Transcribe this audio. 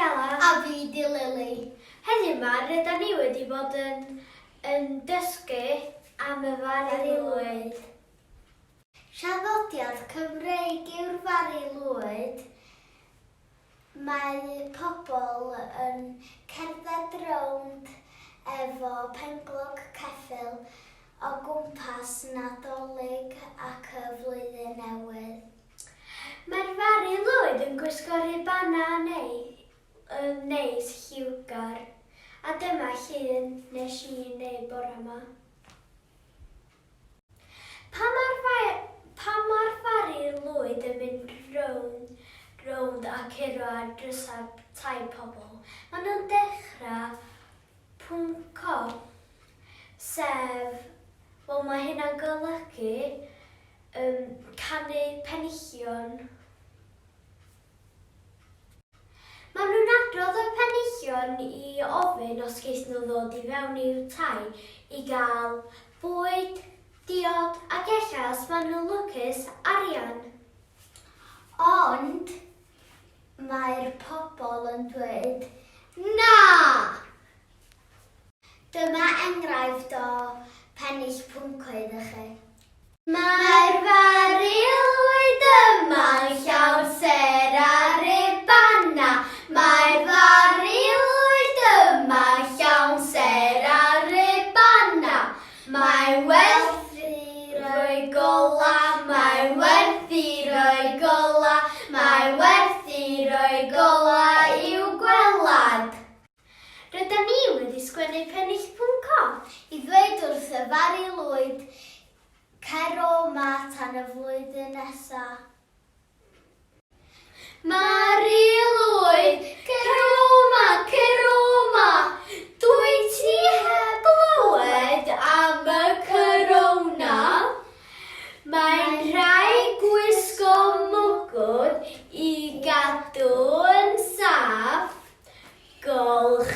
Ela. A fi 'di Lily. Heddiw 'ma rydan ni wedi bod yn yn dysgu am y Fari Lwyd. Traddodiad Cymreig yw'r Fari Lwyd. Mae pobl yn cerdded rownd efo penglog ceffyl o gwmpas Nadolig ac y Flwyddyn Newydd. Mae'r Fari Lwyd yn gwisgo rhubanau neu yn neis lliwgar, a dyma llun nes i wneud bore 'ma. Pa mor pa mor Fari Lwyd yn mynd rownd rownd a curo ar drysau tai pobl, maen nhw'n dechrau pwnco, sef, wel mae hynna'n golygu Yym, canu penillion. Maen nhw'n adrodd y penillion i ofyn os geith nhw ddod i fewn i'w tai i gael bwyd, diod ac ella os maen nhw'n lwcus, arian. Ond mae'r pobl yn dweud na! Dyma enghraifft o pennill pwncoedd i chi. Mae'r Fari Lwyd yma'n llawn sêr a ribana. Mae'r Fari Lwyd yma'n llawn sêr a ribana. Mae'n werth i roi gola, mae'n werth i roi gola, mae'n werth i roi gola i'w gwelad. Rydan ni wedi sgwennu pennill pwnco. I ddweud wrth y Fari Lwyd, cer o 'ma tan y flwyddyn nesa. Mari Lwyd, cer o 'ma, cer o 'ma! Dwyt ti heb glywed am y corona? Mae'n rhaid gwisgo mwgwd i gadw'n saff. Golch.